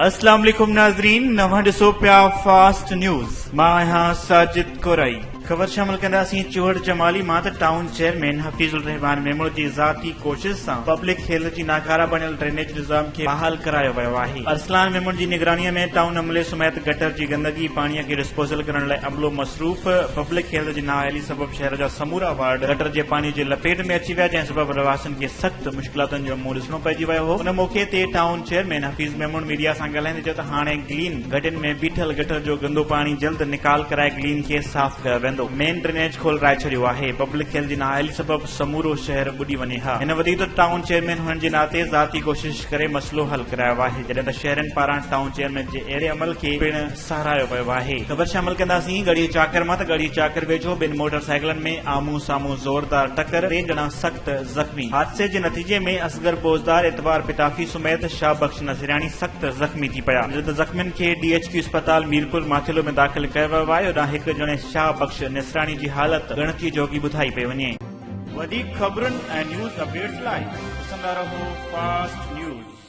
اسلام عليڪم ناظرين نوان ڏسو پيا فاسٽ نيوز مان آهيان ساجد ڪورائي خبر شامل ڪنداسين چوهڙ جمالي مان ته ٽائون چيئرمين حفيظ الرحمان ميمڻ جي ذاتي ڪوشش سان پبلڪ هيلٿ جي ناڪاره بڻيل ڊرينيج نظام کي بحال ڪرايو ويو آهي ارسلان ميمڻ جي نگراني ۾ ٽائون عملي سميت گٽر جي گندگي پاڻي کي ڊسپوزل ڪرڻ لاء عملو مصروف پبلڪ هيلٿ جي نااهلي سبب شهر جا سمورا وارڊ گٽر جي پاڻي جي لپيٽ ۾ اچي ويا جنهن سبب رهواسين کي سخت مشڪلاتن جو منهن ڏسڻو پئجي ويو هو ان موقعي تي town chairman Hafeez Memon media سان ڳالهائيندي چيو ته هاڻي گلين گهٽين ۾ بيٺل گٽر جو گندو پاڻي جلد نيڪال ڪرائي گلين کي صاف ڪيو ويندو. مين ڊرينيج کولرائي ڇڏيو آهي. پبلڪ هيلٿ جي نااهلي سبب سمورو شهر ٻڏي وڃي ها. هن وڌيڪ ته ٽائون چيئرمين هئڻ جي ناتي ذاتي ڪوشش ڪري مسئلو حل ڪرايو آهي جڏهن ته شهرين پاران ٽائون چيئرمين جي اهڙي عمل کي پڻ ساراهيو ويو آهي. خبر شامل ڪنداسين ڳڙهي چاڪر مان ته ڳڙهي چاڪر ويجهو ٻن موٽر سائيڪلن ۾ آمهون سامهون زوردار ٽڪر، ٽي ڄڻا سخت زخمي. حادثي جي نتيجي ۾ اصغر بوزدار، اعتبار پتافي سميت شاهه بخش نصيراڻي سخت زخمي ٿي پيا. جڏهن ته زخمين کي ڊي ايڇ ڪيو اسپتال ميرپور ماٿيلو ۾ داخل ڪيو ويو آهي. هوڏانهن هڪ ڄڻي شاهه بخش نصراڻي جي حالت ڳڻتي جوڳي ٻڌائي پئي وڃي. وڌيڪ خبرن ۽ نيوز اپڊيٽس لاء ڏسندا رهو فاسٽ نيوز.